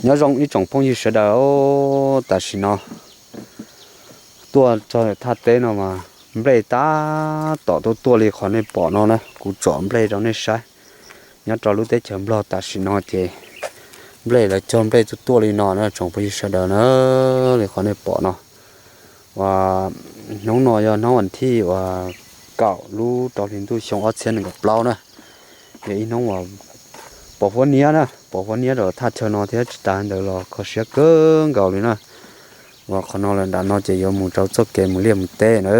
Nyob zoo ib tsoom phooj ywg sawv daws, tam sim no tuaj txog thaj teb no mas nplej tab tom tuaj tuaj li qhov nej pom no na. Kuv tsom nplej rau nej saib. Nyob rau lub teb chaws Nplog tam sim no ces nplej lawv cog nplej tuaj tuaj li no na tsoom phooj ywg sawv daws na, li qhov nej pom no. Uas hnub no yog hnub vas thij uas kaum lub rau hli ntuj xyoo ob txhiab nees nkaum plaub na. Yog ib hnub uas pos huab niab na, pos huab niab rau thaj chaw no thiab tsis tas ntawd los kho siab kawg nkaus li na. Uas qhov no lawm nram no ces yuav mus rau txoj kev mus liaj mus teb na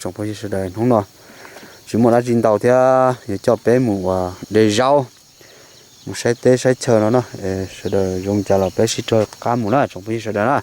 tsoom phooj ywg sawv daws. Hnub no tsis muaj dab tsi ntau thiab, yuav coj peb mus uas de zaub, mus saib teb saib chaw no na. Sawv daws zoo cas los peb sib raws qab mus na tsoom phooj ywg sawv daws na.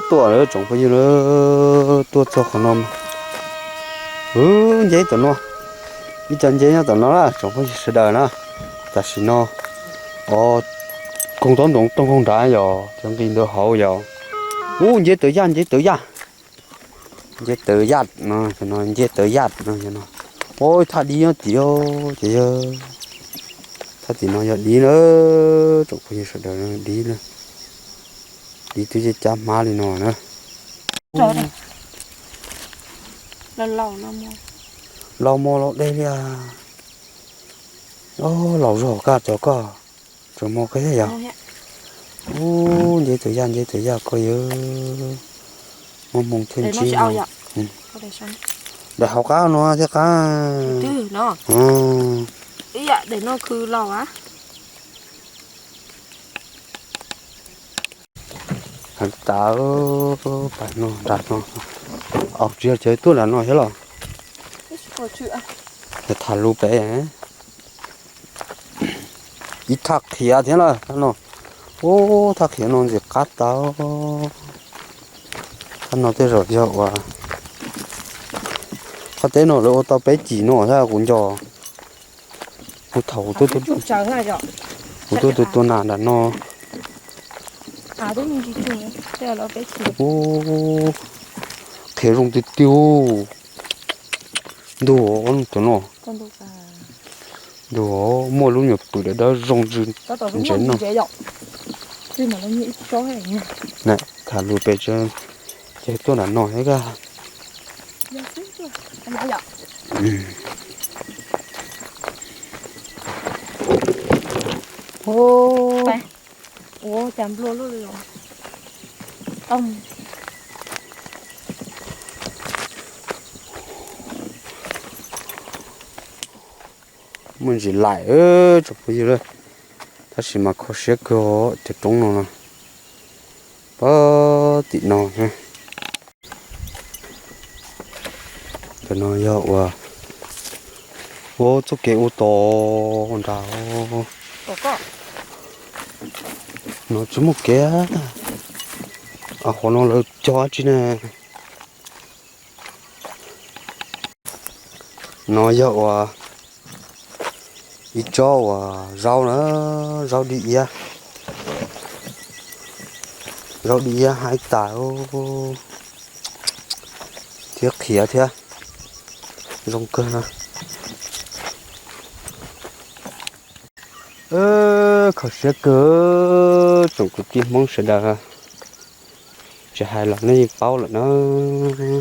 Tuaj lawm tsoom phooj ywg, tuaj txog qhov no. Wb nce tom no, ib co nce nyob tom no na tsoom phooj ywg sawv daws na. Tam sim no, o, koog tob ntoo toog koog nrad yog cov nqi ntawd hauv yog. Ub, nce tawv yaj, nce tawv yaj. Nce tawv yaj no, nce tawv yaj no. Ua thaj dib nyob tim, ces yog thaj tim no yog dib na, tsoom phooj ywg sawv daws, dib na. Dib twb cab cab hmab li no na. Laus mos laus dej li. Laus zog koj, cov koj tseem mos koj thiab yog. Ub, nce tawv yaj, nce tawv yaj koj yawg. Muaj hmoo thiaj ntsib no. Daim hauv qab no thiab qab. Heev tas, pas no nram no. Au, tsis yog cov tuaj nram no thiab los? Yog tham lus pem. Ib thaj qhiav thiab na no. Ub, thaj qhiav no ntxim qab tau. Thaj no tej zaum yog uas qhov teb no lawv ua tau peb cim no thiab kuv nco. Kuv thaum kuv tuaj, kuv tuaj tua nas nram no. Ub, qhiav zoo tiag tiag. Ntuj, ob lub cov no. Ntuj, muaj lub nyuam pwm dawb dawb zoo ntse no. Tham lus pem, ces tuaj nram no thiab koj. Muaj ntsis laim tsoom phooj ywg lawm, tab sis mas kho siab kawg cov roob no no. Pab tim no, cov no yog uas ua txoj kev ua tod nrad. No tsis muaj kev, qhov no lawv cog dab tsi ne? No yog uas ib tsob uas zaub na, zaub dib iab, zaub dib iab haib tas thiab qhiav thiab. Zoo kawg na. Kho siab kawg tsoom kwv tij Hmoob sawv daws. Tsis hais los nej yeej paub lawm na,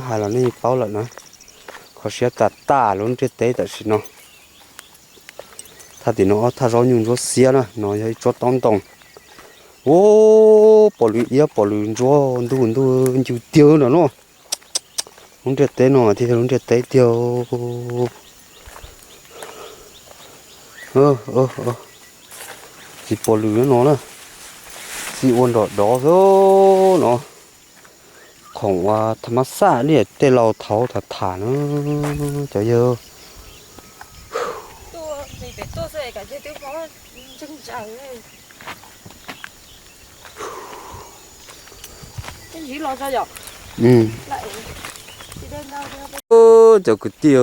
hais los nej yeej paub lawm na. Kho siab tas tas lub ntiaj teb tam sim no. Thaj tim no ob thaj zaub nyuj ntsuab xiab na, no yog ib tsob taub ntoo. Ub, pom lwm iab pom lwm ntsuab, ntuj ntuj ncw tiag no no. Lub ntiaj teb no thiaj yog lub ntiaj teb tiag. Tsis pom lwm no na, txij ua nrom dov xwb no. Khoom ua tha mab xaj li tej laus thaud tham tham na cov yawg. Cov kwv tij,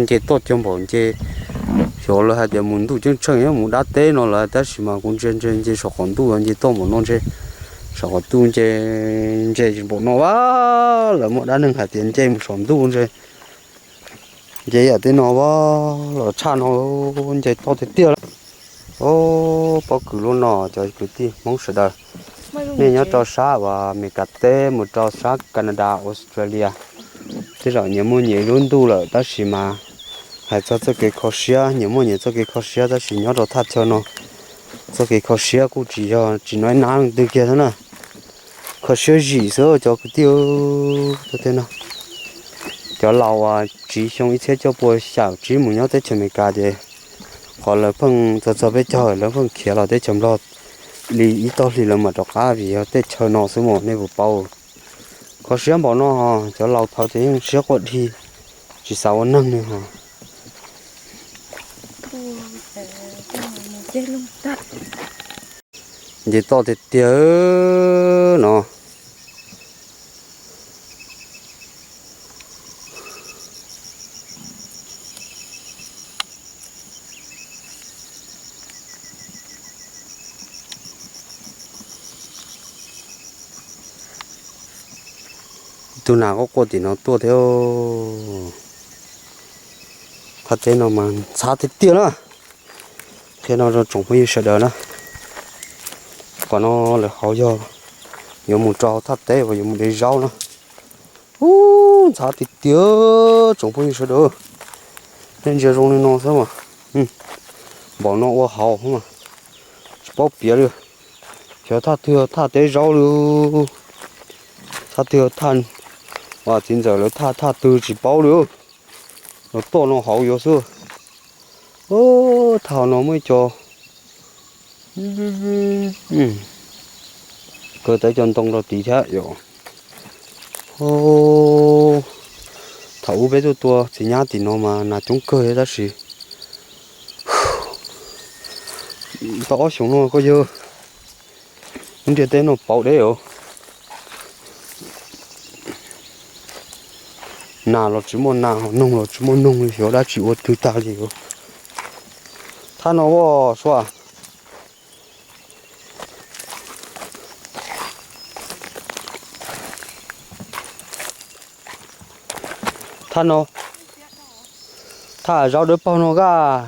nce toj cog npaum nce, xyov lawv hais tias mus ntuj ceeb tsheej nyob mus dab teb no lawm, tab sis mas kuv ntsia ntsia nce saum qaum ntuj nce toj npaum no ntshe, saum qaum ntuj nce, nce npaum no a, lawv muaj dab neeg hais tias nce mus saum ntuj ntshe, nce yam tej no a, los tshaj no nce toj tiag tiag lawm. Ub, pob kws lub no cov kwv tij Hmoob sawv daws, nej nyob rau sab uas Amelikas teb mus rau sab Canada, Australia, tej zaum nyias muaj nyias lub ntuj lawm tab sis mas hais txog txoj kev kho siab, nyias muaj nyias txoj kev kho siab tab sis nyob rau thaj chaw no txoj kev kho siab kuj tsis yog tsis noj ib nab leej twg kiag thiab na. Kho siab zim xwb cov kwv tij. Cov laus uas tsiv xyoo ib txhiab cuaj pua xya tsib mus nyob teb chaws Amelikas ces qhov lawv pheej txog txog peb caug lawv pheej khiav los teb chaws Nplog li ib tog hli lawv mam rov qab vim yog tej chaw no xwb mas nej puas paub. Kho siab npaum no, cov laus thaud ces yeej siab quaj dhi, tsis xav ua neeg li os. Nce toj tiag tiag no. Tus nas quaj quaj tim no tuaj thiab. Thaj teb no mas ntxhab tiag tiag na. Qhia no rau tsoom phooj ywg sawv daws na. Qhov no lawv hauv yog yuav mus rau hauv thaj teb uas yuav mus de zaub na. Ub, ntxhab tiag tiag tsoom phooj ywg sawv daws. Nej ntsia zoo li no xwb mas. Npaum no ua hauv mas tsis paub piav li. Xyov thaj twg thaj teb zaub li, thaj twg thaj uas txiv ntxawm lawv thaj, thaj twg tsis paub li. Los toj no hauv yuav xwb. Thaj no muaj ib co, kaw tau cov ntoo rau tid thiab yom. Thaum ub peb tuaj tua txiv nyab tim no mas nas coob kawg thiab tab sis tau ob xyoos no koj yawg, lub ntiaj teb no pauv deb os. Nas los tsis muaj nas, noog los tsis muaj noog li, xyov dab tsi ua twg tag li os. Thaj no as, sua. Thaj no, thaj zaub dawb paug no kaj.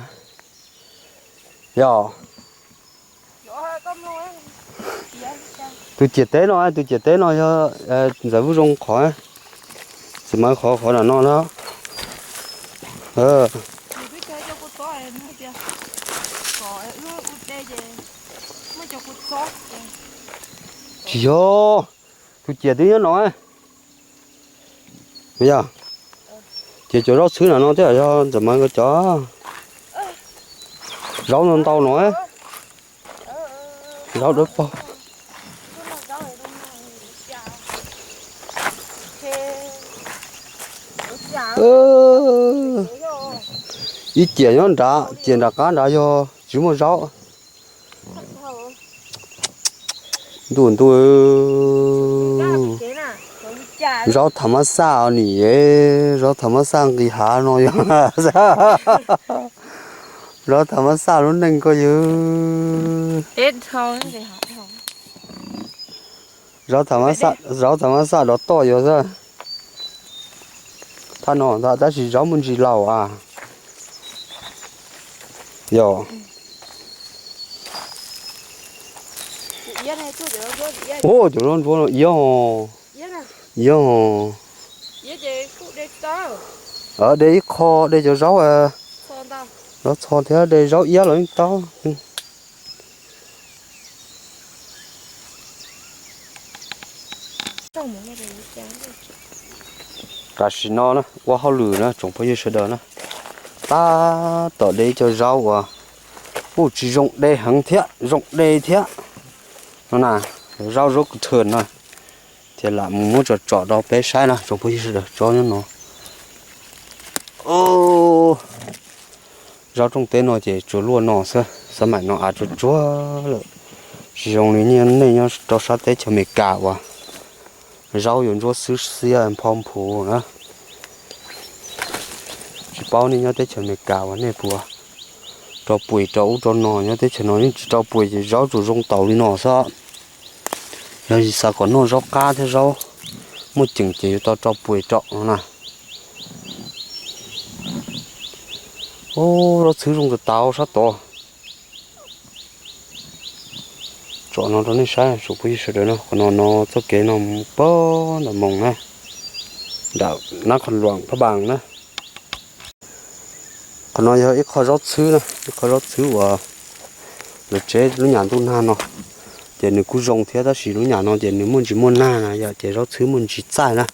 Yog tus ciam teb no, tus ciam teb no yog ntxawm Vuj Zoo qhov, txiv Maiv qhov, qhov nram no na. Tsis yog, tus ciam twb nyob no. Yog, ces cov zaub txhwb nram no thiab yog ntxawm Maiv nkawd cov zaub no ntau no. Zaub dawb paug. Ib ciam nyob nrad, ciam nram qab nrad yog tsis muaj zaub. Ntuj ntuj, zaub tham mab xaj os nim, zaub tham mab xaj nqis hav no yog. Zaub tham mab xaj lub neej koj yawg. Zaub tham mab xaj dov toj yog xwb. Thaj no ntag tab sis zaub muaj ntsis laus a. Yog. Ua cov zaub ntsuab no iab os. Iab os. De ib qho de cov zaub, zaub txho thiab de zaub iab los yeej tau. Tam sim no na ua hauj lwm na tsoom phooj ywg sawv daws na, tab tom de ib co zaub uas kuj tsis zoo de heev thiab zoo de thiab no na, zaub zaub kws thwm no, ces lam mus muab tsom tsom rau peb saib na tsoom phooj ywg sawv daws tsob nyob no. Zaub rooj teb no ces tsuas luaj no xwb, xab maim no av tsuag tsuag lawm. Tsis zoo li nej nyob rau sab teb chaws Amelikas uas zaub yuav ntsuab xwb xiab npho nphuv na. Tsis paub nej nyob teb chaws Amelikas uas nej puas rau pum rau ub rau no, nyob teb chaws no yeej tsis rau pum ces zaub tsuas zoo taus li no xwb. Yog xav kom noj zaub qab thiab zaub muaj ceem ces yuav tau rau pum rau no na. Ub, zaub txhwb zoo tas tas sab tod. Tsom no rau nej saib tsoom phooj ywg sawv daws no, qhov no no txoj kev no mus pag nram Moos na, nram Nab Qhas Luam Phaj Npaas na. Qhov no yog ib qho zaub txhwb na, ib qho zaub txhwb uas lawv tseb lub nyam ntuj nag no, ces nws kuj zoo thiab tab sis lub nyam no ces nws muaj ntsis muaj nag na yom, ces zaub txhwb muaj ntsis txaij na.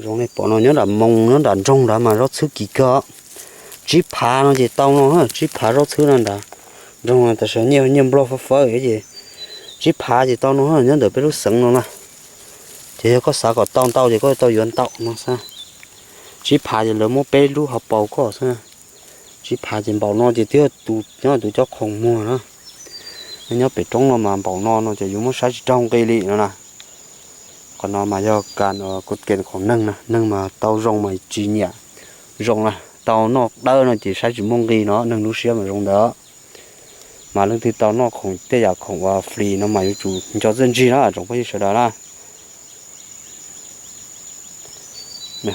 Zoo nej pom no nyob nram Moos nyob nram nroog nrad mas zaub txhwb kim kawg. Tsib phav no ces tau no, tsib phav zaub txhwb no nrad. Nroog tam sim nyiaj nyiaj nplog fawb fawb ces tsib phav ces tau no nyob ntawm peb lub xeev no na. Ces yog koj xav kom tau ntau ces koj tau yuav ntau no xwb. Tsib phav ces lawv muab peb lub hauv paus koj xwb. Tsib phav ces npaum no ces twb yog tus nyob tus cov khoom muag na. Nyob pem roob no mas npaum no no ces yus muab saib tsis raug nqi li no na. Qhov no mas yog kas kuv kem khoom neeg na, neeg mas tau zoo mas tsis nyiam zoo na, tau noj dawb no ces saib tsis muaj nqi no, neeg lub siab mas zoo ntawd. Mas leej twg tau noj khoom tej yam khoom uas flis no mas yuav tsum nco txiaj ntsig na tsoom phooj ywg sawv daws na.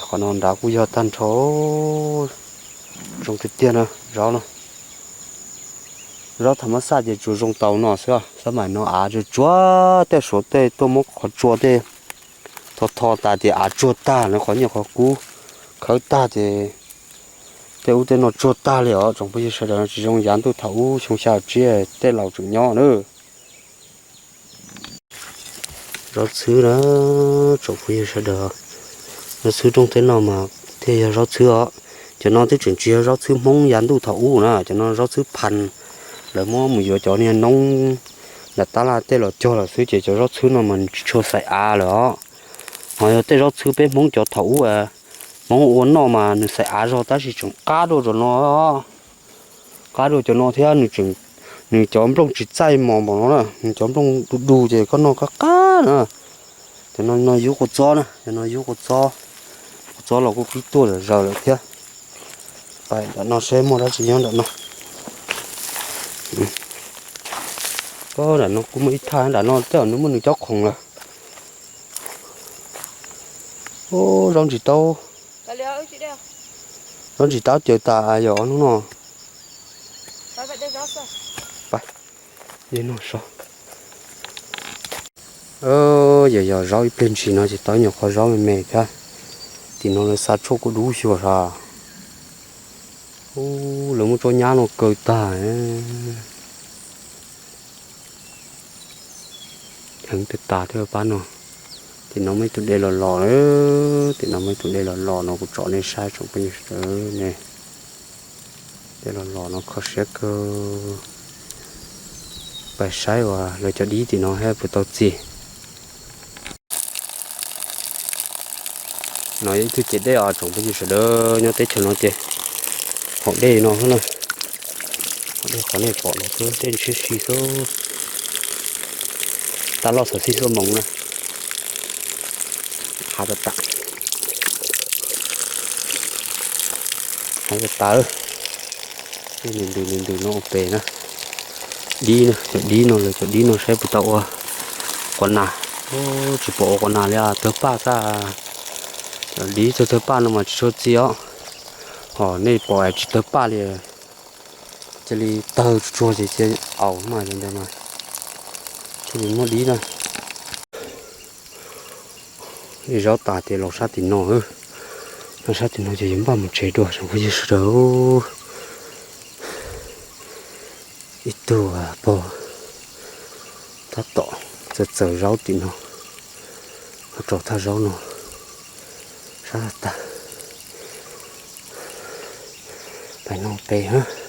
Qhov no nrad kuj yog tag nrho, zoo tiag tiag na zaub no. Zaub tham mab xaj ces tsuas zoo taus no xwb, xab maim no av tsuag tsuag, tej suav tej tuaj muab qhov tsua tej tho tho tas ces av tsuag tag no, qhov nyiaj qhov kub khawb tag ces tej ub tej no tsuag tag li os tsoom phooj ywg sawv daws, tsis zoo yav ntuj thaum ub xyoo xya tsib tej laus tseem nyob na. Zaub txhwb na tsoom phooj ywg sawv daws, zaub txhwb rooj teb no mas thiaj yog zaub txhwb os. Cov no twb tseem tsis yog zaub txhwb Hmoob yav ntuj thaum ub na, cov no zaub txhwb Phas, lawv muab mus yuav cov niag noob nram tab laj tej los cog lawm xwb ces cov zaub txhwb no mas nws tsis tshua xaim av lawm os. Ho yog tej zaub txhwb peb Hmoob cov thaum ub, Hmoob ua noj mas nws xaim av zog tab sis tseem qab dua zaum no. Qab dua cov no thiab nws cov nplooj tsis txaij mos npaum no na, nws cov nplooj du du ces koj noj qab qab na. Cov no no yub kua txob na, cov no yub kua txob, kua txob los kuj pib tuaj lawm zaws lawm thiab. Pais nram no seb muaj dab tsi nyob nram no. Nram no kuj muaj ib thaj, nram no tej zaum nws muaj nws cov khoom lawm. Zaub ntsis taub, zaub ntsis taub caws tas yom hnub no. Yog yog zaub ib pliag ntsis no ces tau nyuam qhuav zaub me me thiab. Tim no lawv xa tshuaj kuj dub xyuas sas. Ub, lawv muab tsob nyab no kaw tag. Heev tas tas thiab pab no. Tim no muaj ib tug dej los los, tim no muaj ib tug dej los los no kuv tsom nej saib tsoom phooj ywg sawv daws ne. Dej los los no kho siab kawg. Pais saib uas lawv cov dib tim no thiab puas tau txi. No yog ib tug ceg dej os tsoom phooj ywg sawv daws, nyob teb chaws no ces haus dej no xwb na. Haus dej qhov nej pom no xwb, dej ntshiab si xwb. Tab loj xov xib xuab moos na. Hav tas tas. Hav tas tas. Ntws ntws ntws no ua pem na. Dib na, cov dib no lawv cov dib no saib puas tau ua quas nas. Tsis pom ua quas nas li, tawg paj tag. Div tawg tawg paj no mas tsis tshua txi os. Ho nej pom tsis tawg paj li, cia li tawg tsuag tsuag ces cia li aus mas li ntawd mas thiaj li muaj div na. Ib zaub tas ces los sab tim no, los sab tim no ces yuav npaj mus tsev dua tsoom phooj ywg sawv daws. Ib tug pog tab tom txaws txaws zaub tim no, rau thaj zaub no sab tag. Pais no pem.